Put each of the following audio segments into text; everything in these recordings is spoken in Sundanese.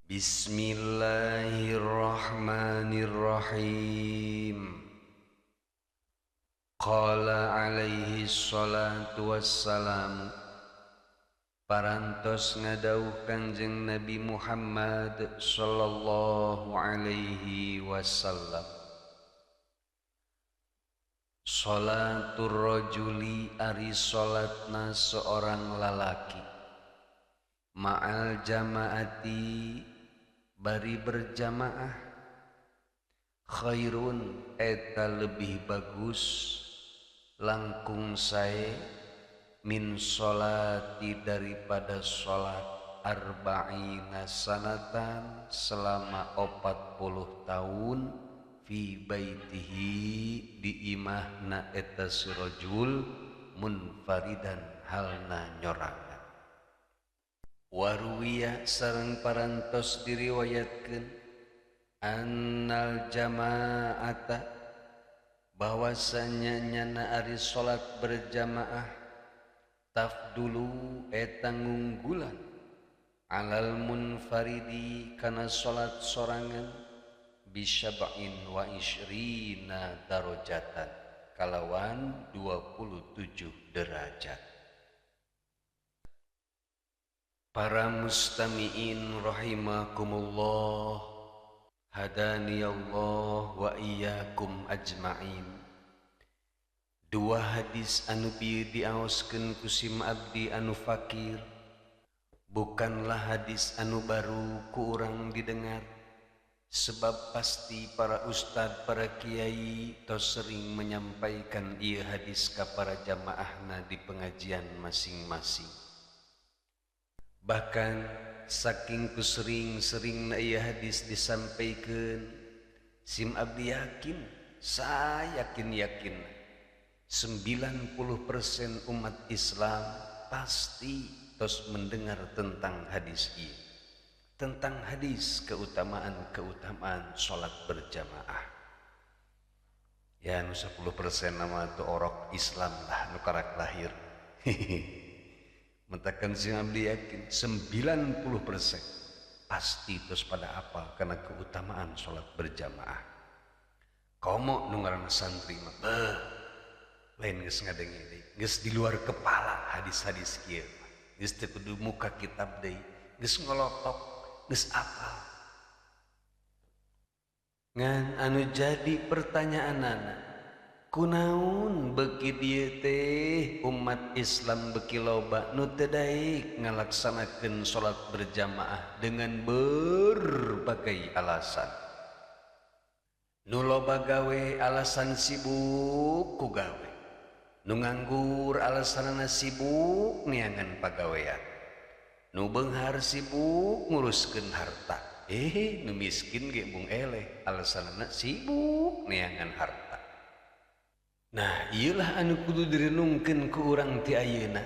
Bismillahirrahmanirrahim. Qala alaihi salatu wassalam, parantos ngadauh Kanjeng Nabi Muhammad sallallahu alaihi wasallam, salatur rajuli ari salatna seorang lalaki, ma'al jamaati bari berjamaah, khairun eta lebih bagus langkung sae min sholati daripada sholat arba'ina sanatan selama 40 tahun fi baitihi di imahna eta si rajul munfaridan halna nyorangan. Waruwiya sareng parantos diriwayatkeun annal jama'ata bahwasanya nyana ari salat berjamaah tafdulu eta ngunggulan alal munfaridi kana salat sorangan bisyab'in wa isyrina darajatan kalawan 27 derajat. Para mustami'in rahimakumullah, hadaniyallah wa iyyakum ajma'in. Dua hadis anu bieu diaoskeun ku sim abdi anu fakir, bukanlah hadis anu baru ku urang didengar, sebab pasti para ustad, para kiai tos sering menyampaikan ieu hadis ka para jamaahna di pengajian masing-masing. Bahkan saking ku sering-sering na ieu hadis disampaikan, sim abdi yakin, saya yakin-yakin 90% umat Islam pasti tos mendengar tentang hadis ini, tentang hadis keutamaan-keutamaan sholat berjamaah. Ya nu 10% nama tu orok Islam lah nu karak lahir. Mentakan sing abdi yakin 90% pasti terus pada apa karena keutamaan sholat berjamaah. Komo nu ngaranna santri mah beuh, lain geus ngadenge deui, geus di luar kepala hadis-hadis kieu, geus teu kudu muka kitab deui, geus ngolotok, geus apal. Ngan anu jadi pertanyaanana, kunaon beki dieu teh umat Islam beki loba nu teu daek ngalaksanakeun salat berjamaah dengan berbagai alasan. Nu loba gawe alasan sibuk ku gawe, nu nganggur alasanana sibuk neangan pagawean, nu beunghar sibuk nguruskeun harta, nu miskin ge mung eleh alasanana sibuk neangan harta. Nah, ieulah anu kudu direnungkeun ku urang ti ayeuna.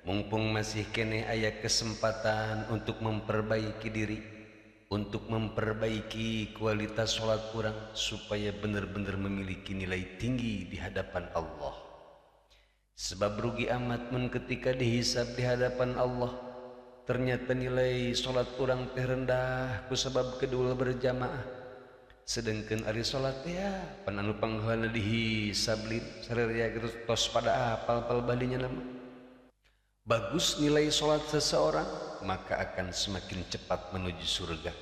Mumpung masih keneh aya kesempatan untuk memperbaiki diri, untuk memperbaiki kualitas salat urang supaya benar-benar memiliki nilai tinggi di hadapan Allah. Sebab rugi amat mun ketika dihisab di hadapan Allah, ternyata nilai salat urang teh rendah ku sebab kedua berjamaah. Sedangkan ari salat ya pan anu pangheulana dihisab lin sarerea kitu tos pada apal-apal balinya nama. Bagus nilai salat seseorang maka akan semakin cepat menuju surga.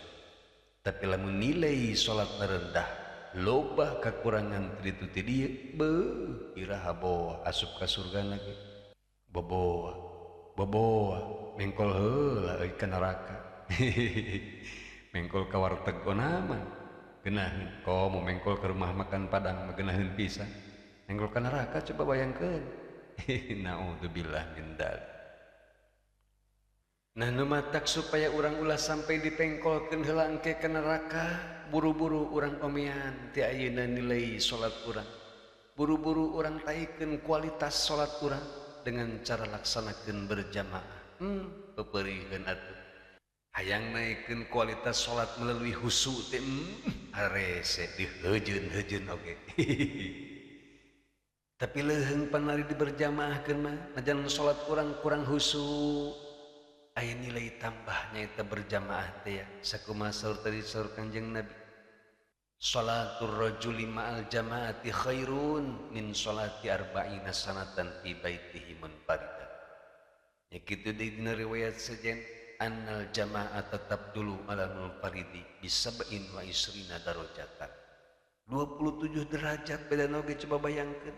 Tapi lamun nilai salat rendah, loba kekurangan ti ditu ti dieu, beuh iraha boa asup ka surga lagi. Boboa, boboa mengkol heula euy ka neraka. Mengkol ka warteg onama. Genaheun komo mengkol ke rumah makan Padang genaheun pisan. Mengkol ka neraka coba bayangkeun. Naudzubillah min dzalik. Nah nu matak supaya urang ulah sampai dipengkolkeun heula engke ka neraka, buru-buru urang omean ti ayeuna nilai salat urang. Buru-buru urang taikeun kualitas salat urang dengan cara laksanakeun berjamaah. Peperiheun atuh. Hayang naikkeun kualitas salat melalui husu teh harese diheujeun-heujeun oge. Tapi leuheung panari diberjamaahkeun mah najan salat urang kurang husu. Aya nilai tambahnya eta berjamaah teh ya. Sakumaha saur tadi saur Kanjeng Nabi. Salatul rajuli ma'al jamaati khairun min salati arba'ina sanatan fi baitihi munfaridan. Ya kitu deui dina riwayat sejen annal jama'ata tabdulu ala munfaridi bi sab'in wa isrina darajatan. 27 derajat beda oge coba bayangkeun.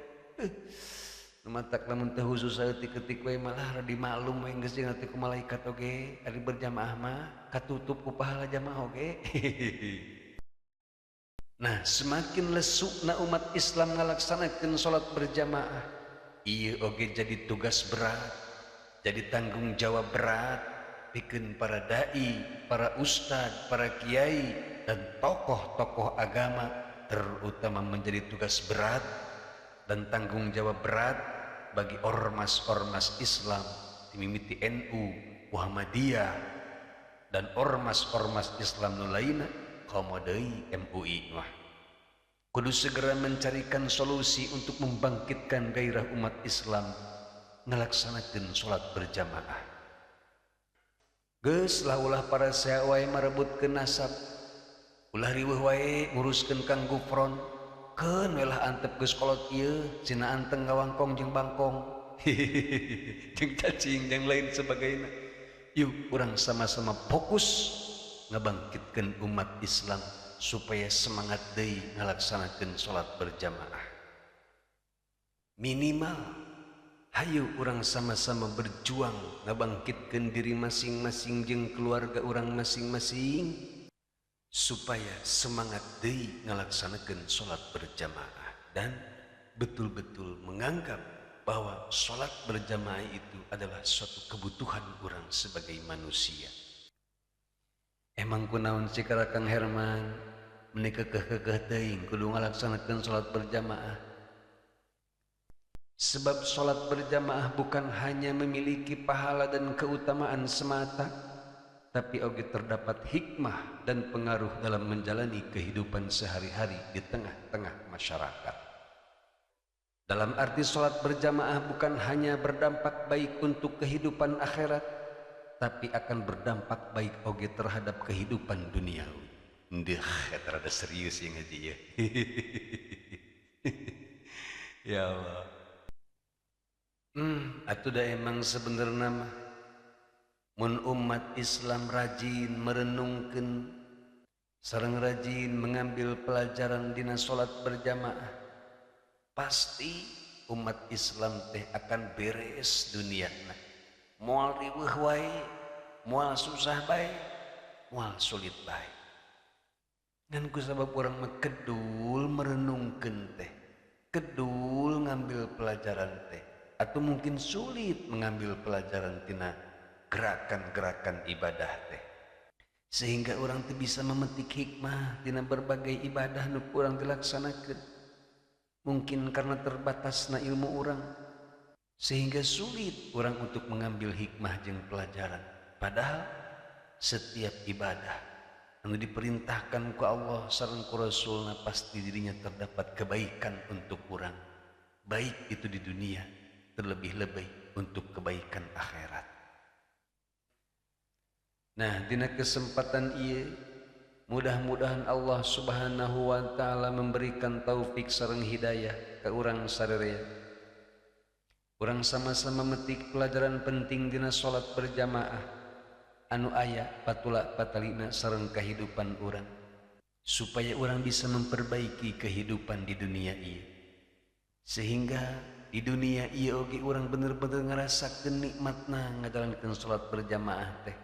Matak lamun teu khusus saeutik ketik we malah radi maklum we geus jeung ku malaikat oge ari berjamaah mah katutup ku pahala jamaah oge. Nah, semakin lesukna umat Islam ngalaksanakeun salat berjamaah, ieu oge jadi tugas berat, jadi tanggung jawab berat pikeun para dai, para ustad, para kiai dan tokoh-tokoh agama, terutama menjadi tugas berat dan tanggung jawab berat bagi ormas-ormas Islam dimimiti NU, Muhammadiyah dan ormas-ormas Islam nu lainna komo deui MUI mah. Kudu segera mencarikan solusi untuk membangkitkan gairah umat Islam ngalaksanakeun salat berjamaah. Geus lah ulah para sea wae marebutkeun nasab, ulah riweuh wae nguruskeun Kang Gufron. Keun we lah antep geus kolot ieu cina anteng ngawangkong jeung bangkong jeung cacing jeung lain sebagainya. Yuk urang sama-sama fokus ngabangkitkeun umat Islam supaya semangat deui ngalaksanakeun salat berjamaah. Minimal hayu urang sama-sama berjuang ngabangkitkeun diri masing-masing jeung keluarga urang masing-masing supaya semangat deui ngalaksanakeun salat berjamaah dan betul-betul menganggap bahwa salat berjamaah itu adalah suatu kebutuhan orang sebagai manusia. Emang kunaon sih Kang Herman meni kekeh-kekeh teuing kudu ngalaksanakeun salat berjamaah? Sebab salat berjamaah bukan hanya memiliki pahala dan keutamaan semata, tapi oge terdapat hikmah dan pengaruh dalam menjalani kehidupan sehari-hari di tengah-tengah masyarakat. Dalam arti salat berjamaah bukan hanya berdampak baik untuk kehidupan akhirat, tapi akan berdampak baik oge terhadap kehidupan duniawi. Ndeh, eta rada serius ya ngaji ya. Ya Allah. Atuh da emang sebenarnya mah mun umat Islam rajin merenungkeun sareng rajin mengambil pelajaran dina salat berjamaah, pasti umat Islam teh akan beres duniana. Moal riweuh wae, moal susah bae, moal sulit bae. Ngan ku sabab urang mah kedul merenungkeun teh, kedul ngambil pelajaran teh, atau mungkin sulit mengambil pelajaran tina gerakan-gerakan ibadah teh, sehingga orang teh bisa memetik hikmah tina berbagai ibadah nu kurang dilaksanakeun. Mungkin karena terbatasna ilmu orang, sehingga sulit orang untuk mengambil hikmah jeung pelajaran. Padahal setiap ibadah anu diperintahkan ku Allah sareng ku Rasulna pasti dirinya terdapat kebaikan untuk orang, baik itu di dunia terlebih-lebih untuk kebaikan akhirat. Nah, dina kesempatan ieu mudah-mudahan Allah Subhanahu wa taala memberikan taufik sareng hidayah ka urang sararea. Urang sama-sama metik pelajaran penting dina salat berjamaah anu aya patula patalina sareng kehidupan urang, supaya urang bisa memperbaiki kehidupan di dunia ieu. Sehingga di dunia ieu oge urang bener-bener ngarasakeun nikmatna ngajalankeun salat berjamaah teh.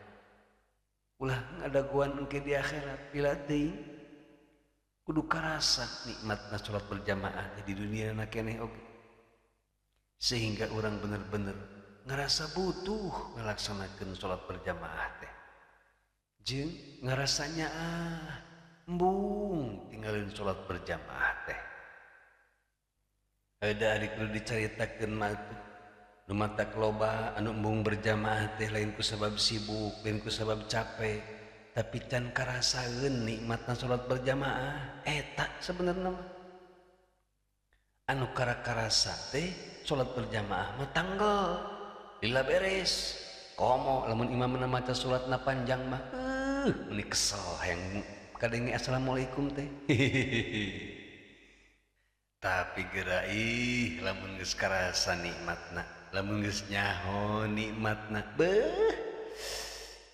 Ulah ngadaguan engke di akhirat bila teuing kudu karasa nikmatna salat berjamaah di dunia na keneh oge, sehingga orang bener-bener ngerasa butuh ngalaksanakeun salat berjamaah teh, jeung ngerasanya embung tinggalin salat berjamaah teh. Ada ari kudu dicaritakeun mah atuh nu matak loba anu embung berjamaah teh lain ku sabab sibuk, lain ku sabab capek, tapi can karasaeun nikmatna salat berjamaah. Eta sebenarnya mah anu kara-karasa teh salat berjamaah mah tanggal lila beres. Komo lamun imamna maca suratna panjang mah meuni kesel hayang kadenge assalamualaikum teh. Tapi geura ih lamun geus karasa nikmatna, lamun geus nyaho nikmatna, beuh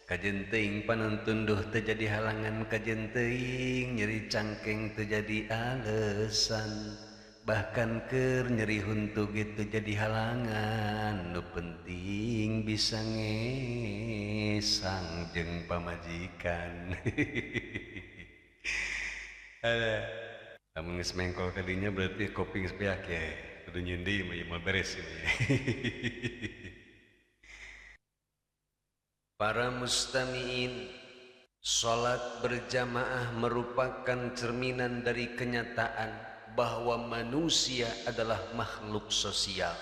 kajen teuing panon tunduh teu jadi halangan, kajen teuing nyeri cangkeng teu jadi alasan, bahkan keur nyeri huntu ge teu jadi halangan, nu penting bisa ngesang jeung pamajikan. Alah, lamun geus mengkol ka dinya berarti kopi geus beak ya, kudu nyieun deui mah ieu mah beres ieu. Para mustamiin, salat berjamaah merupakan cerminan dari kenyataan bahwa manusia adalah makhluk sosial.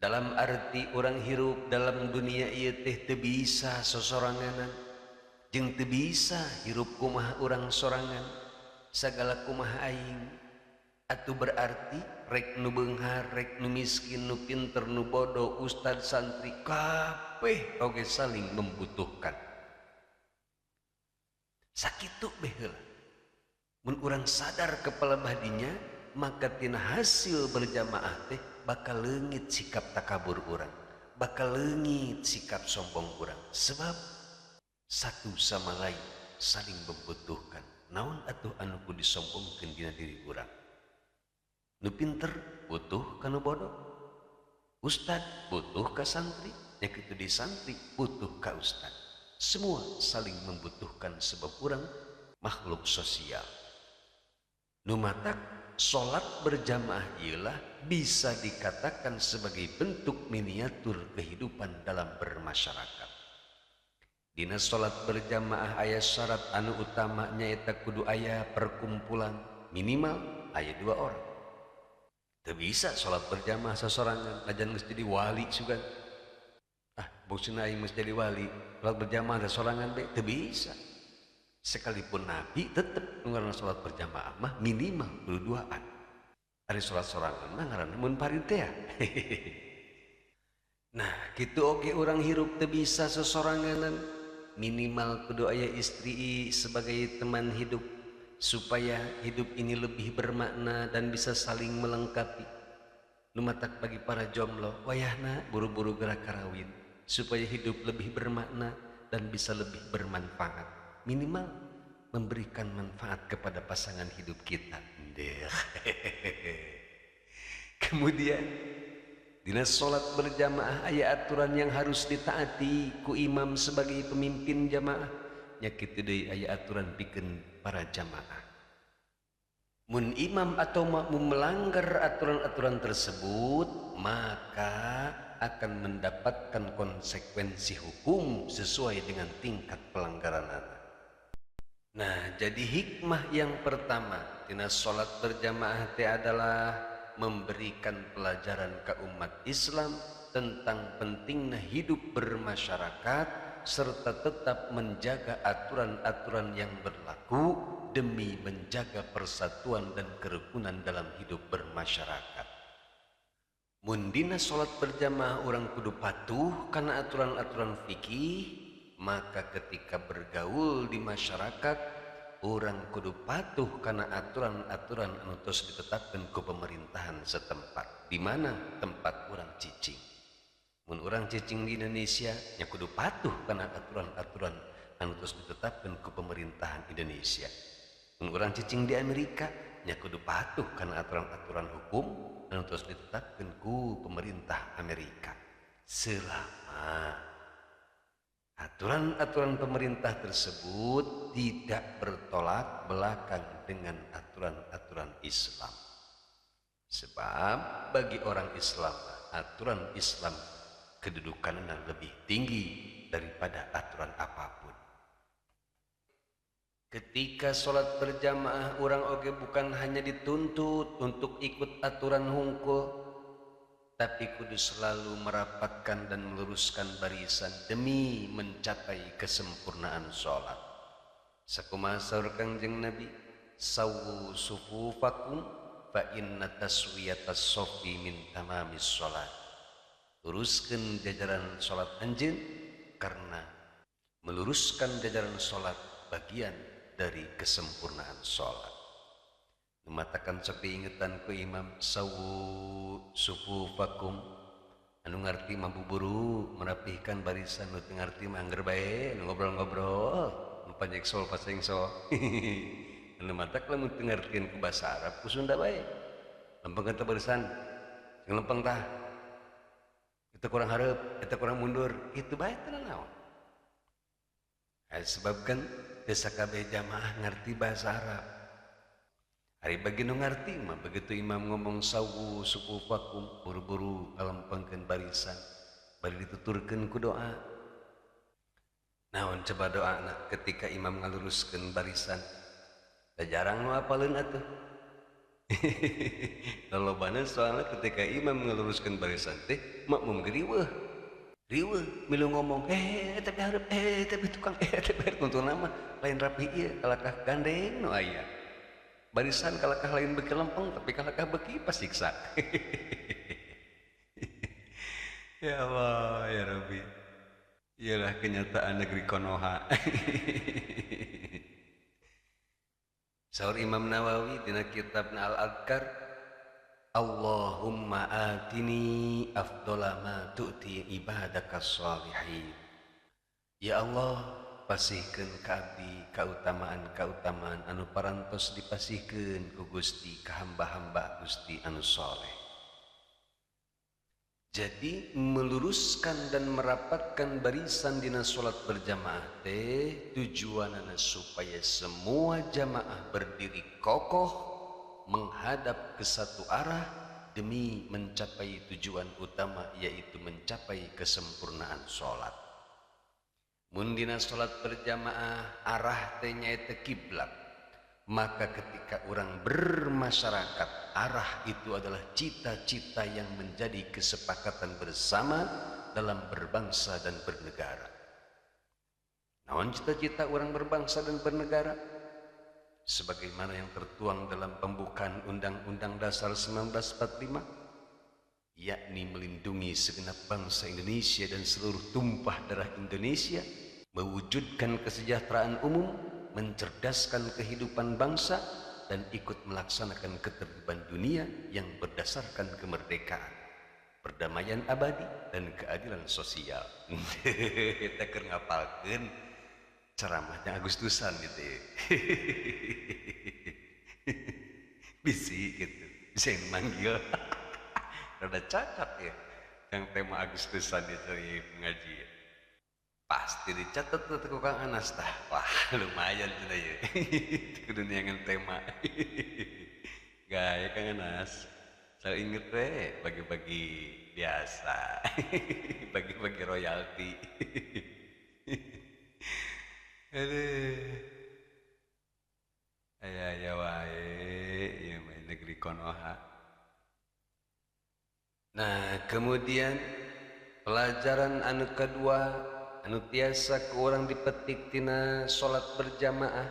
Dalam arti orang hirup dalam dunia ieu teh teu bisa sosoranganan, jeung teu bisa hirup kumaha urang sorangan, sagala kumaha aing. Atuh berarti rek nu beunghar, rek nu miskin, nu pinter, nu bodoh, ustad, santri, kabeh oge saling membutuhkan. Sakitu beh heula. Mun urang sadar kepala badinya, maka tina hasil berjamaah teh bakal leungit sikap takabur urang, bakal leungit sikap sombong urang. Sebab satu sama lain saling membutuhkan. Naon atuh anu kudu disombongkeun dina diri urang? Nu pinter butuh ka nu bodoh, ustad butuh ka santri, nya kitu di santri butuh ka ustad. Semua saling membutuhkan sebab urang makhluk sosial. Nu matak salat berjamaah ialah bisa dikatakan sebagai bentuk miniatur kehidupan dalam bermasyarakat. Dina salat berjamaah aya syarat anu utama nyaeta kudu aya perkumpulan minimal aya 2 orang. Teu bisa salat berjamaah sasorangan, najan geus jadi wali sugan. Ah, bongsina aing geus jadi wali, salat berjamaah sasorangan bae teu bisa. Sekalipun nabi tetep ngaranna salat berjamaah mah minimal kudu duaan. Ari salat sorangan mah ngaranna munfarid teh. Nah, kitu oge urang hirup teu bisa sasoranganan, minimal kudu aya istri sebagai teman hidup supaya hidup ini lebih bermakna dan bisa saling melengkapi. Nu matak bagi para jomblo wayahna buru-buru gerak karawin supaya hidup lebih bermakna dan bisa lebih bermanfaat. Minimal memberikan manfaat kepada pasangan hidup kita. Kemudian dina salat berjamaah aya aturan yang harus ditaati ku imam sebagai pemimpin jamaah. Nya kitu deui aya aturan pikeun para jamaah. Mun imam atau makmum melanggar aturan-aturan tersebut, maka akan mendapatkan konsekuensi hukum sesuai dengan tingkat pelanggaran. Nah, jadi hikmah yang pertama tina salat berjamaah teh adalah memberikan pelajaran ke umat Islam tentang pentingnya hidup bermasyarakat serta tetap menjaga aturan-aturan yang berlaku demi menjaga persatuan dan kerukunan dalam hidup bermasyarakat. Mun dina salat berjamaah orang kudu patuh karena aturan-aturan fikih, maka ketika bergaul di masyarakat orang kudu patuh karena aturan-aturan anu tos ditetapkan ku pemerintahan setempat di mana tempat orang cicing. Mun orang cicing di Indonesia nya kudu patuh karena aturan-aturan anu tos ditetapkan ku pemerintahan Indonesia. Mun orang cicing di Amerika nya kudu patuh karena aturan-aturan hukum anu tos ditetapkan ku pemerintah Amerika. Selama aturan-aturan pemerintah tersebut tidak bertolak belakang dengan aturan-aturan Islam. Sebab bagi orang Islam, aturan Islam kedudukannya lebih tinggi daripada aturan apapun. Ketika sholat berjamaah, orang oge bukan hanya dituntut untuk ikut aturan hungkul, tapi kudu selalu merapatkan dan meluruskan barisan demi mencapai kesempurnaan sholat. Sakumaha saur Kangjeng Nabi, sawu sufufakum fa inna taswiyatas sofi min tamamis sholat. Luruskeun jajaran salat anjeun karena meluruskan jajaran salat bagian dari kesempurnaan salat. Numatakan sok diingetan ku imam sawu sufufakum anu ngarti mah buburu merapihkan barisan, nu teu ngarti mah angger bae nu ngobrol-ngobrol nu panjeksol pasengsol. Anu matak lamun teu ngartieun ku basa Arab ku Sunda bae lempengkeun teh barisan sing lempeng tah itu kurang hareup eta kurang mundur kitu bae teh naon. Sebab kan teu sakabeh jamaah ngarti bahasa Arab. Hari bagi nu ngarti mah begitu imam ngomong sawu sufufakum buru-buru ngalempengkeun barisan bari dituturkeun ku doa. Naon coba doana ketika imam ngaluruskeun barisan? Da jarang nu apaleun atuh. Lolobana soalna ketika imam ngaluruskeun barisan teh makmum ge riweuh. Riweuh milu ngomong tapi hareup tapi tukang tapi hareup untungna mah lain rapi ieu kalakah gandeng nu aya. Barisan kalakah lain beki lempeng tapi kalakah beki pasiksa. Ya Allah ya Rabbi, iyalah kenyataan negeri Konoha. Saur Imam Nawawi dina kitabna Al-Adhkar, Allahumma atini afdhala ma tu'ti ibadaka sholihin. Ya Allah, pasihkeun ka abdi kautamaan-kautamaan anu parantos dipasihkeun ku Gusti ka hamba-hamba Gusti anu soleh. Jadi meluruskan dan merapatkan barisan dina salat berjamaah teh tujuanana supaya semua jamaah berdiri kokoh menghadap ke satu arah demi mencapai tujuan utama, yaitu mencapai kesempurnaan salat. Mun dina salat berjamaah arah teh nyaeta kiblat, maka ketika orang bermasyarakat arah itu adalah cita-cita yang menjadi kesepakatan bersama dalam berbangsa dan bernegara. Naon cita-cita orang berbangsa dan bernegara? Sebagaimana yang tertuang dalam pembukaan Undang-Undang Dasar 1945, yakni melindungi segenap bangsa Indonesia dan seluruh tumpah darah Indonesia, mewujudkan kesejahteraan umum, mencerdaskan kehidupan bangsa, dan ikut melaksanakan ketertiban dunia yang berdasarkan kemerdekaan, perdamaian abadi, dan keadilan sosial. Kita keur ngapalkeun ceramahnya Agustusan gitu ya. Bisi gitu, bisa yang manggil. Rada cacat ya yang tema Agustusan itu di pengajian. Pasti dicatat tuh ku Kang Anas tah. Wah, lumayan cenah ya. Kudu neangan tema. Gaya Kang Anas. Saya inget we bagi-bagi biasa. Bagi-bagi royalti. Aduh. Aya-aya wae ieu mah negeri Konoha. Nah, kemudian pelajaran anu kedua anu tiasa ku urang dipetik tina salat berjamaah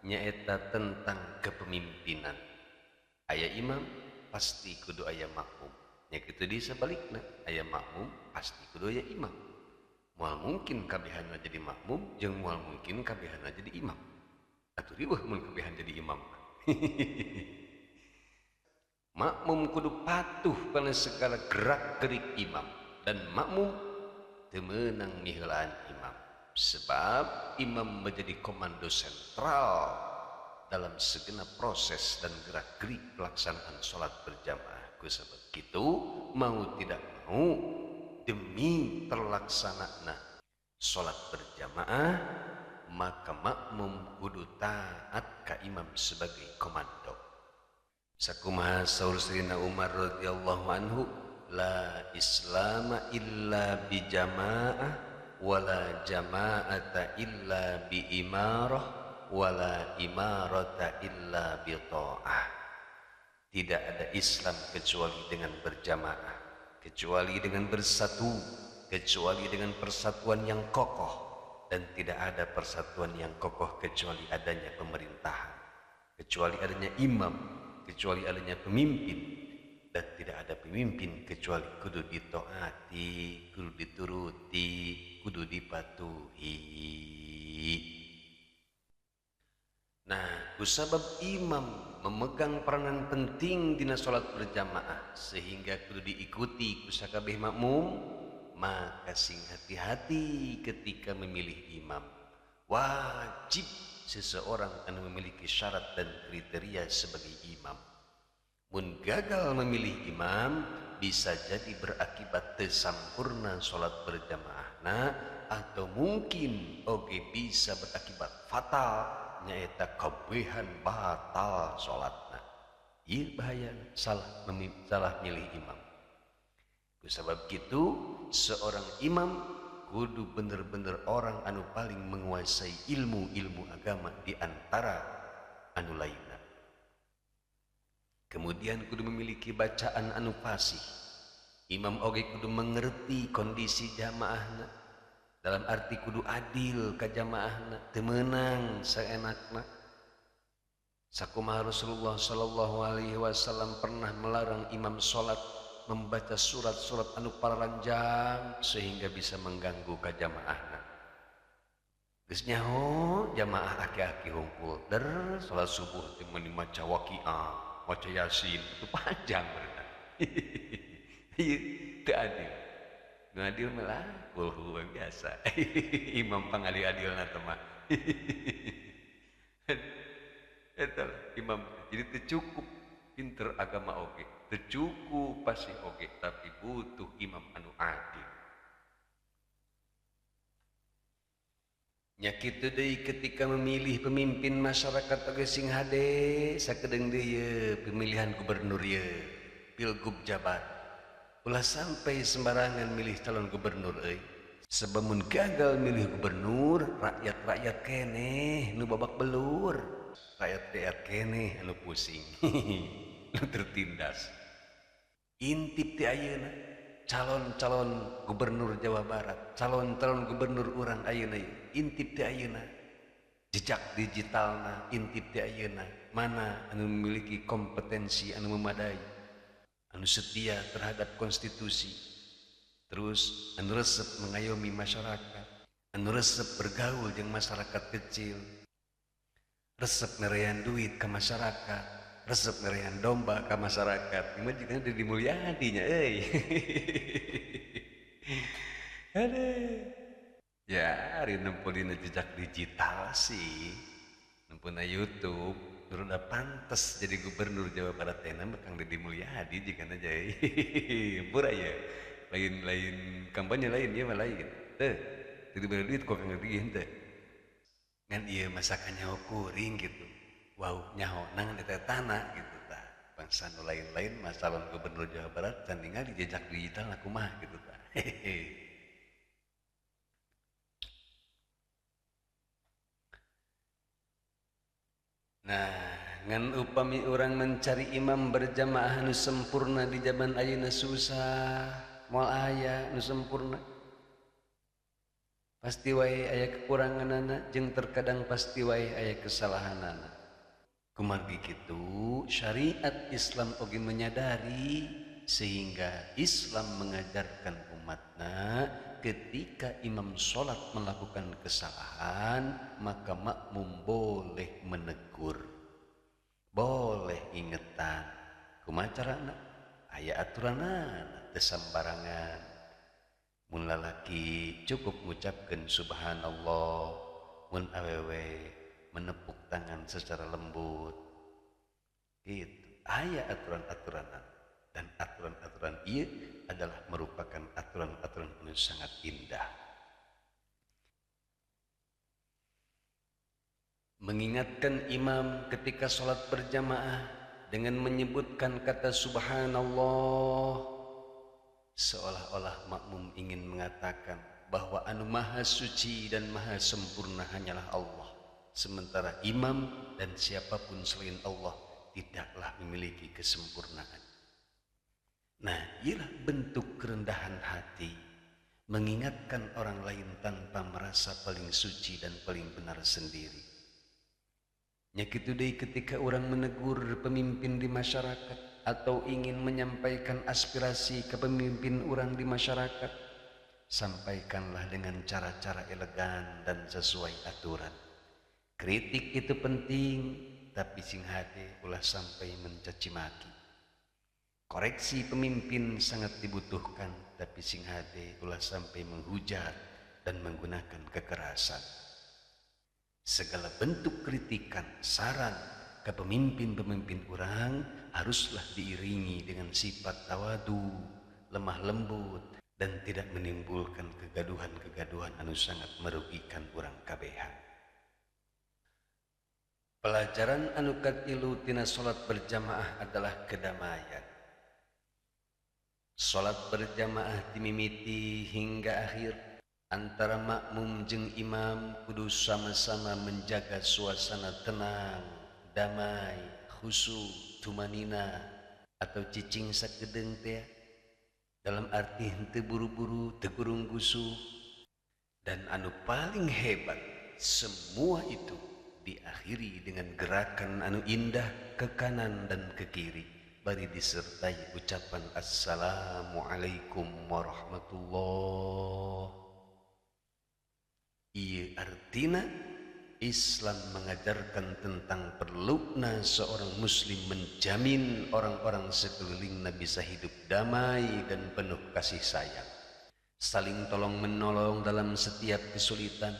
nyaeta tentang kepemimpinan. Aya imam pasti kudu aya makmum. Nya kitu di sabalikna, aya makmum pasti kudu aya imam. Moal mungkin kabehana jadi makmum jeung moal mungkin kabehana jadi imam. Atuh riweuh mun kabehan jadi imam. Makmum kudu patuh kana segala gerak-gerik imam dan makmum teu meunang miheulaan imam, sebab imam menjadi komando sentral dalam segenap proses dan gerak-gerik pelaksanaan salat berjamaah. Ku sebab kitu mau tidak mau demi terlaksanana salat berjamaah maka makmum kudu taat ka imam sebagai komando. Sakumaha saur Sayyidina Umar radhiyallahu anhu, la islama illa bi jamaah wala jama'ata illa bi imarah wala imarata illa bi ta'ah. Tidak ada Islam kecuali dengan berjamaah, kecuali dengan bersatu, kecuali dengan persatuan yang kokoh, dan tidak ada persatuan yang kokoh kecuali adanya pemerintahan, kecuali adanya imam, kecuali adanya pemimpin, Dan tidak ada pemimpin kecuali kudu ditaati, kudu dituruti, kudu dipatuhi. Nah, kusabab imam memegang peranan penting dina salat berjamaah sehingga kudu diikuti ku sakabeh makmum, maka sing hati-hati ketika memilih imam. Wajib seseorang anu memiliki syarat dan kriteria sebagai imam. Mun gagal memilih imam bisa jadi berakibat teu sampurna salat berjamaahna, atau mungkin oge bisa berakibat fatal, nyaeta kabehan batal salatna. Ieu bahaya salah milih imam. Kusabab kitu seorang imam kudu bener-bener orang anu paling menguasai ilmu-ilmu agama di antara anu lainna. Kemudian kudu memiliki bacaan anu fasih. Imam oge kudu mengerti kondisi jamaahna, dalam arti kudu adil ka jamaahna, teu meunang saenakna. Sakumaha Rasulullah sallallahu alaihi wasallam pernah melarang imam salat membaca surat-surat anu pararanjang sehingga bisa mengganggu ka jamaahna. Geus nyaho jamaah aki-aki hungkul der salat subuh teh meuni maca waqiah, maca yasin itu panjang berenang. Ieu teu adil. Nu adil mah lah kulhu biasa. Imam pangadil-adilna teh mah. Eta imam jadi teu cukup pinter agama oge, teu cukup pasih oge, tapi butuh imam anu adil. Nya kitu deui ketika memilih pemimpin masyarakat oge sing hade sakedeung deui ye pemilihan gubernur ye, pilgub Jabar. Ulah sampai sembarangan milih calon gubernur euy. Sebab mun gagal milih gubernur, rakyat-rakyat keneh nu babak belur. Rakyat-rakyat keneh anu pusing. Nu tertindas. Intip ti ayeuna calon-calon gubernur Jawa Barat, calon-calon gubernur urang ayeuna intip ti ayeuna. Jejak digitalna intip ti ayeuna, mana anu memiliki kompetensi anu memadai, anu setia terhadap konstitusi, terus anu resep mengayomi masyarakat, anu resep bergaul jeung masyarakat kecil, resep merean duit ke masyarakat, resep merean domba ke masyarakat. Ieu mah jigana Dedi Mulyadi nya euy. Aduh. Ya, ari nempo dina jejak digital sih, nempo na YouTube, udah pantes jadi gubernur Jawa Barat teh mah Kang Dedi Mulyadi jigana jai. Pura ya. Lain-lain kampanye lain ieu mah lain. Teu, teu diberi duit ku Kang Dedi henteu. Ngan ieu masakan nyaho kuring gitu. Wow, nyaho nang eta tanah gitu tah. Bangsa nu lain-lain mah calon gubernur Jawa Barat can ningali jejak digital kumaha gitu tah. Nah, ngan upami urang mencari imam berjamaah nu sempurna di zaman ayeuna susah, moal aya nu sempurna. Pasti wae aya kekuranganana jeung terkadang pasti wae aya kesalahanana. Kumargi kitu syariat Islam oge menyadari sehingga Islam mengajarkan umatna ketika imam sholat melakukan kesalahan maka makmum boleh menegur, boleh ingetan. Kumaha carana? Aya aturanana, teu sambarangan. Mun lalaki cukup ngucapkeun subhanallah, mun awewe menepuk tangan secara lembut. Gitu. Aya aturan-aturanan, dan aturan-aturan ieu adalah merupakan aturan-aturan yang sangat indah. Mengingatkan imam ketika sholat berjamaah dengan menyebutkan kata subhanallah, seolah-olah makmum ingin mengatakan bahwa anu maha suci dan maha sempurna hanyalah Allah, sementara imam dan siapapun selain Allah tidaklah memiliki kesempurnaan. Nah, ialah bentuk kerendahan hati, mengingatkan orang lain tanpa merasa paling suci dan paling benar sendiri. Nya kitu deui ketika orang menegur pemimpin di masyarakat atau ingin menyampaikan aspirasi ke pemimpin orang di masyarakat, sampaikanlah dengan cara-cara elegan dan sesuai aturan. Kritik itu penting, tapi sing hade ulah sampai mencaci maki. Koreksi pemimpin sangat dibutuhkan, tapi sing hade ulah sampai menghujat dan menggunakan kekerasan. Segala bentuk kritikan, saran ke pemimpin-pemimpin orang haruslah diiringi dengan sifat tawadu, lemah lembut, dan tidak menimbulkan kegaduhan-kegaduhan anu sangat merugikan orang kabehan. Pelajaran anu katilu tina salat berjamaah adalah kedamaian. Salat berjamaah dimimiti hingga akhir antara makmum jeung imam kudu sama-sama menjaga suasana tenang, damai, khusyuk, tumanina atau cicing sakedeung teh, dalam arti henteu buru-buru, teu gurung gusuh. Dan anu paling hebat, semua itu diakhiri dengan gerakan anu indah ke kanan dan ke kiri, bari disertai ucapan assalamualaikum warahmatullah. Ieu artina Islam mengajarkan tentang perluna seorang muslim menjamin orang-orang sekelilingnya bisa hidup damai dan penuh kasih sayang, saling tolong menolong dalam setiap kesulitan,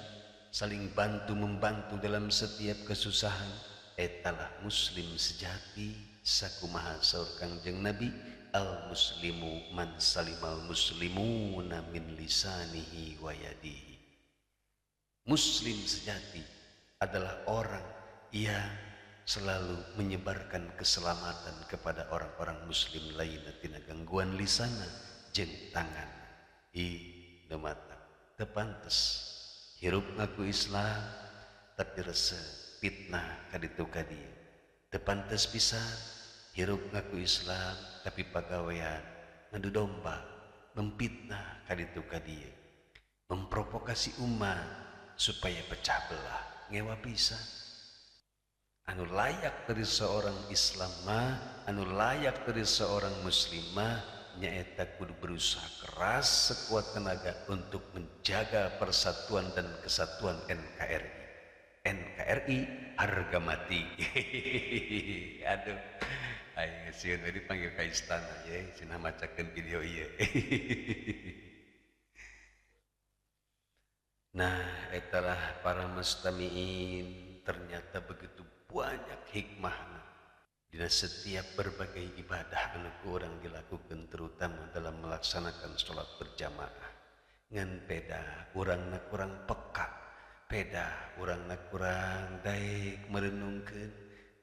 saling bantu membantu dalam setiap kesusahan. Etalah muslim sejati. Sakumaha saur Kangjeng Nabi, al muslimu man salimal muslimuna min lisanihi wa yadihi. Muslim sejati adalah orang yang selalu menyebarkan keselamatan kepada orang-orang muslim lainnya tina gangguan lisana jeung tangan. I nu mata teu pantes hirup ngaku Islam tapi resep fitnah kaditu ka dieu. Teu pantes pisan hirup ngaku Islam tapi pagawean ngadu domba, memfitnah kaditu ka dieu, memprovokasi umat supaya pecah belah. Ngewa pisan. Anu layak dari seorang Islam mah, anu layak dari seorang muslimah nyaeta kudu berusaha keras sekuat tenaga untuk menjaga persatuan dan kesatuan NKRI. NKRI harga mati. Aduh, aing sieun we dipanggil ka istana ye, cenah macakeun video ieu. Nah, etalah para mustamiin, ternyata begitu banyak hikmahna dina setiap berbagai ibadah anu ku urang dilakukan, terutama dalam melaksanakan sholat berjamaah. Ngan peda urangna kurang peka, peda urangna kurang daek merenungkeun,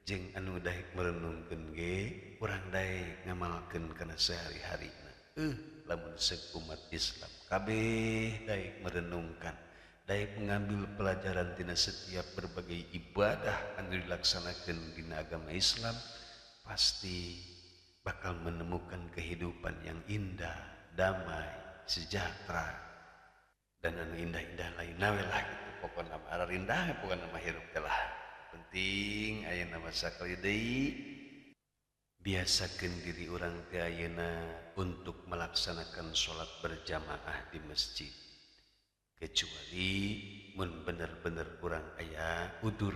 jeung anu daek merenungkeun ge urang daek ngamalkeun kana sehari-harina. Lamun seuk umat Islam kabeh daek merenungkan, daek mengambil pelajaran tina setiap berbagai ibadah anu dilaksanakan dina agama Islam, pasti bakal menemukan kehidupan yang indah, damai, sejahtera, dan anu indah-indah lainna we lah gitu. Pokona mah ararindah, pokona mah hirup teh lah. Penting ayeuna mah sakali deui biasakeun diri urang teh ayeuna untuk melaksanakan sholat berjamaah di masjid. Kecuali mun bener-bener kurang aya udur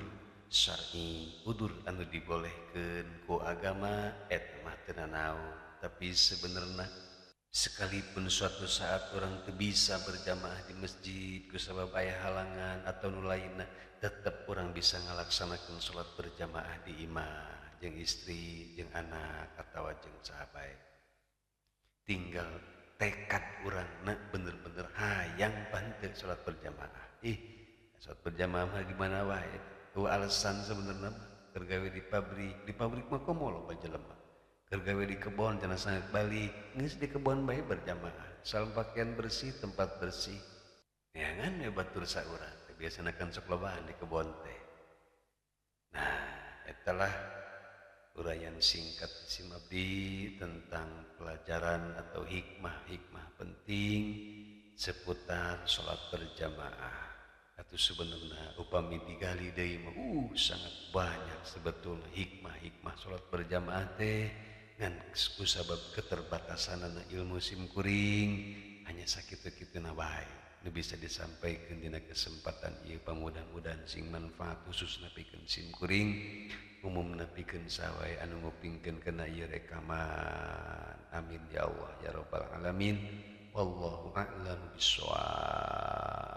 syar'i, udur anu dibolehkeun ku agama eta mah teu nanaon. Tapi sebenarnya sekalipun suatu saat orang teu bisa berjamaah di masjid ku sabab aya halangan atau nu lainna, tetep orang bisa ngalaksanakeun salat berjamaah di imah jeung istri, jeung anak atawa jeung sahabat. Tinggal tekad urangna bener-bener hayang panteu salat berjamaah. Ih, salat berjamaah mah gimana wae? Eueuh alasan sebenarnya mah keur gawe di pabrik mah komo loba jelema. Keur gawe di kebon cenah sangat balik, geus di kebon bae berjamaah. Salam pakaian bersih, tempat bersih. Neangan we batur saurang, biasana kan sok lobaan di kebon teh. Nah, etalah uraian singkat sim abdi tentang pelajaran atau hikmah-hikmah penting seputar sholat berjamaah. Atau sebenarnya upami digali deui mah sangat banyak sebetulnya hikmah-hikmah sholat berjamaah teh Ngan kusabab keterbatasanana ilmu simkuring hanya sakitu-kituna bae nu bisa disampaikan dina kesempatan ieu. Pamudah-mudahan sing manfaat khususna pikeun simkuring, umumna pikeun sawae anu ngupingkeun kana ieu rekaman. Amin ya Allah ya rabbal alamin. Wallahu a'lam bissawab.